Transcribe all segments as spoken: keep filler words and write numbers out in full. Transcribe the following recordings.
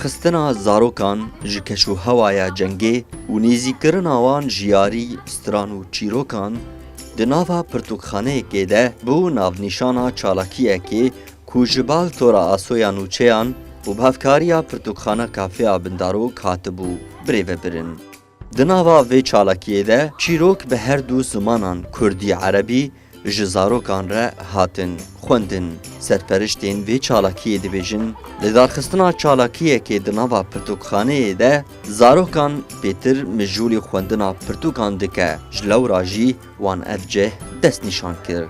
Xistina zarokan ji keşûhewaya cengê û nêzîkkirina wan ji yarî, stran û çîrokan di nava pirtûkxaneyekê de bû navnîşana çalakiyekê ku ji bal tora asoya nûçeyan û bi hevkariya pirtûkxana kafeya Bindarok hatibû birêvebirin. Di nava vê çalakiyê de çîrok bi her du zimanan kurdî, erebî ji zarokan re hatin xwendin. Serperiştên vê çalakiyê dibêjin, lidarxistina çalakiyekê di nava pirtûkxaneyê de zarokan pêtir mijûlî xwendina pirtûkan dike, ji lewra jî wan ev cih destnîşan kir.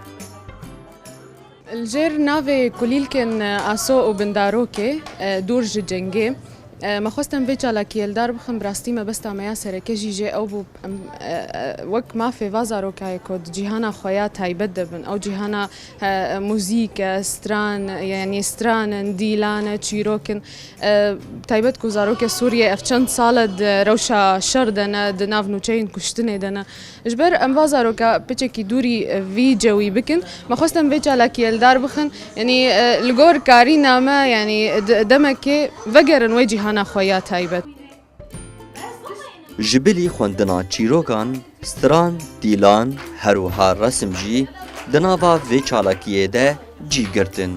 Li jêr navê kulîlkên Aso û Bindarokê, e, dûr ji cengê, e, me xwest em vê çalakiyê li dar bixin, bi rastî mebesta me ya sereke jî jê ew bû, em, e, e, wek mafê va zarokayê ku di cîhana xwe ya taybet de bin. Ew cîhana, e, muzîk e, stran, yanî stran in, dîlan e, çîrok in. E, taybet ku zarokê Sûriyê ev çend sal e di rewşa şer de ne, di nav nûçeyên kuştinê de ne. Ji ber em va zaroka piçekî dûrî vî cewî bikin, me xwest em vê çalakiyê li dar bixin. Yanî, e, li gor karîna me, yanî, d-, demekê vegerin wê cîhana xwe ya taybet. Ji bilî xwendina çîrokan, stran, dîlan, her wiha resim jî di nava vê çalakiyê de cî girtin.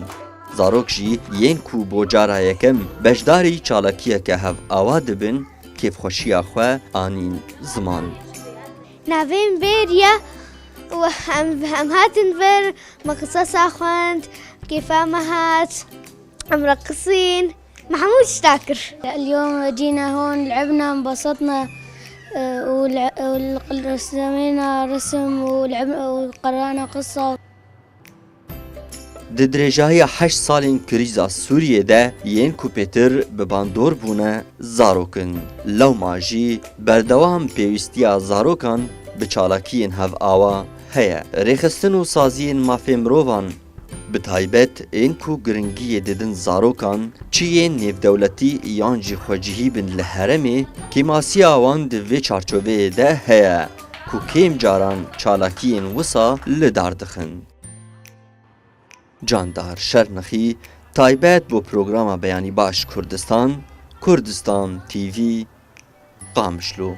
Zarok jî yên ku bo cara yekem beşdarî çalakiyeke hev awa dibin, kêfxweşiya xwe anîn ziman. Navê min Bêriye û em, em hatin vir, me qisasa xwend, kêfa me hat, em reqisîn, me hemû tişta kir. اليوم جينا هون، لعبنا، انبسطنا، آه، ولع-، ورسمينا رسم، ولعبنا، وقرأنا قصة. Di dirêjahiya heşt salên krîza Sûriyê de yên ku pêtir bi bandor bûne zarok in. Lewma jî berdewam pêwîstiya zarokan bi çalakiyên hev awa heye. Rêxistin û saziyên mafê mirovan, bi taybet ên ku giringiyê didin zarokan, çi yên nêvdewletî yan jî xwecihî bin li herêmê, kêmasiya wan di vê çarçoveyê de heye ku kêm caran çalakiyên wisa li dar dixin. Candar Şernixî, taybet bo programa Beyanî Baş Kurdistan, Kurdistan T V, Qamişlo.